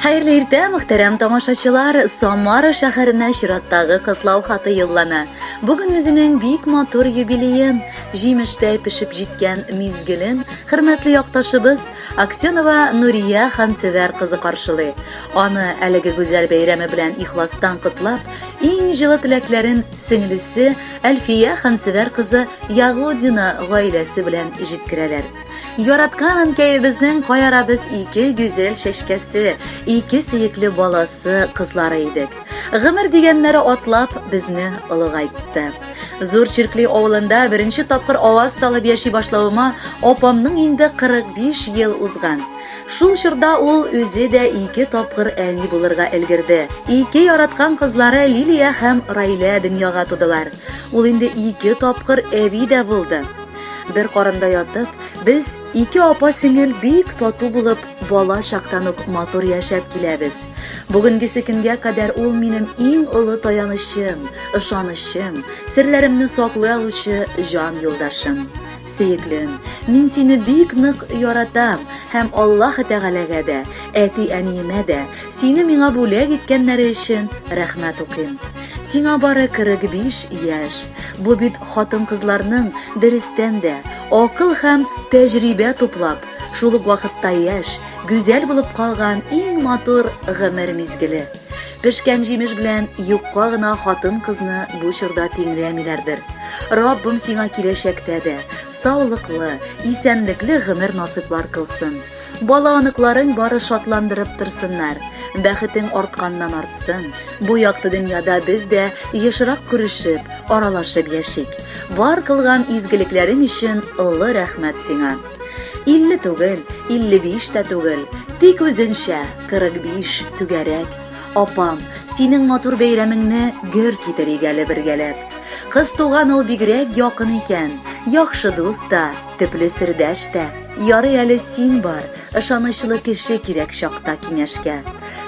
Хәерле иртә, мөхтәрәм тамашачылар! Самара шәһәренә чираттагы котлау хаты юллана. Бүген үзенең бик матур юбилеен, җимештәй пешеп җиткән мизгелен хөрмәтле якташыбыз Аксенова Нурия Хансевәр кызы каршылый. Аны әлеге гүзәл бәйрәме белән ихластан котлап, иң җылы теләкләрен сеңлесе Әлфия Хансевәр кызы Ягудина гаиләсе белән җиткерәләр. Яраткан әнкәебезнең кай ара без ике гүзәл чәчкәсе, ике сөекле баласы, кызлары идек. Гомер дигәннәре атлап безне олыгайтты. Зур Чиркли авылында беренче тапкыр аваз салып яши башлавыма апамның инде 45 ел узган. Шул чорда ул үзе дә ике тапкыр әни булырга өлгерде. Ике яраткан кызлары Лилия һәм Райлә дөньяга тудылар. Ул инде ике тапкыр әби дә булды. Бер карында ятып, без ике апа-сеңел бик тату булып, бала чактан ук матур яшәп киләбез. Бүгенгесе көнгә кадәр ул минем иң олы таянычым, ышанычым, серләремне саклый алучы җан юлдашым. Сөеклем, мин сине бик нык яратам һәм Аллаһ Тәгаләгә дә, әти-әниемә дә сине миңа бүләк иткәннәре өчен рәхмәт укыйм. Сиңа бары 45 яшь. Бу бит хатын-кызларның, дөрестән дә, акыл һәм тәҗрибә туплап, шул ук вакытта яшь, гүзәл булып калган иң матур гомер мизгеле. Пешкән җимеш белән юкка гына хатын-кызны бу чорда тиңләмиләрдер. Раббым сиңа киләчәктә дә саулыклы, исәнлекле гомер насыйплар кылсын. Бала-оныкларың бары шатландырып торсыннар. Бәхетең артканнан артсын. Бу якты дөньяда без дә ешрак күрешеп, аралашып яшик. Бар кылган изгелекләрең өчен олы рәхмәт сиңа. 50 түгел, 55 тә түгел, тик үзенчә 45 түгәрәк. Апам, синең матур бәйрәмеңне гөр китерик әле бергәләп. Кыз туган ул бигрәк якын икән, яхшы дус та, төпле сердәш тә. Ярый әле син бар, ышанычлы кеше кирәк чакта киңәшкә.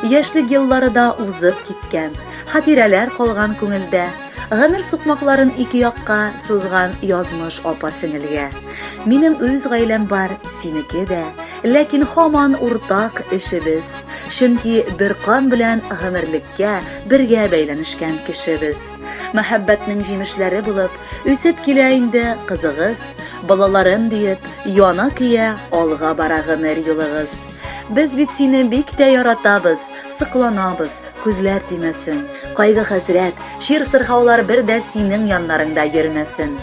Яшьлек еллары да узып киткән, хатирәләр калган күңелдә. Гомер сукмакларын ике якка сузган язмыш апа-сеңелгә. Минем үз гаиләм бар, синеке дә, ләкин һаман уртак эшебез. Чөнки бер кан белән гомерлеккә бергә бәйләнешкән кешебез. Мәхәббәтнең җимешләре булып, Үсеп килә инде кызыгыз, балаларым диеп, яна көя алга бара гомер юлыгыз. Без бит сине бик тә яратабыз, сыкланабыз, күзләр тимәсен. Кайгы-хәсрәт, чир-сырхаулар бер дә синең яннарыңда йөрмәсен.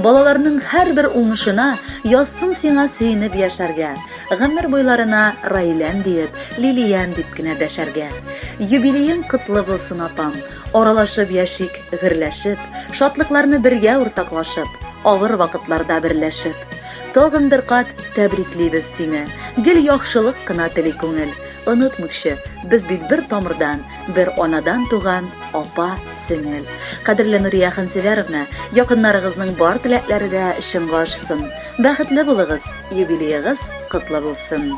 Балаларның һәрбер уңышына язсын сиңа сөенеп яшәргә, гомер буйларына Раиләм диеп, Лилиям дип кенә дәшәргә. Юбилеең котлы булсын, апам! Аралашып яшик, гөрләшеп, Шатлыкларны бергә уртаклашып, Авыр вакытларда берләшеп. Тагын бер кат тәбриклибез сине, Гел яхшылык кына тели күңел. Онытмыкчы, без бит бер тамырдан, Бер анадан туган апа, сеңел. Кадерле Нурия Хансеверовна, якыннарыгызның бар теләкләре дә чынга ашсын. Бәхетле булыгыз, юбилеегыз котлы булсын!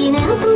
Синең.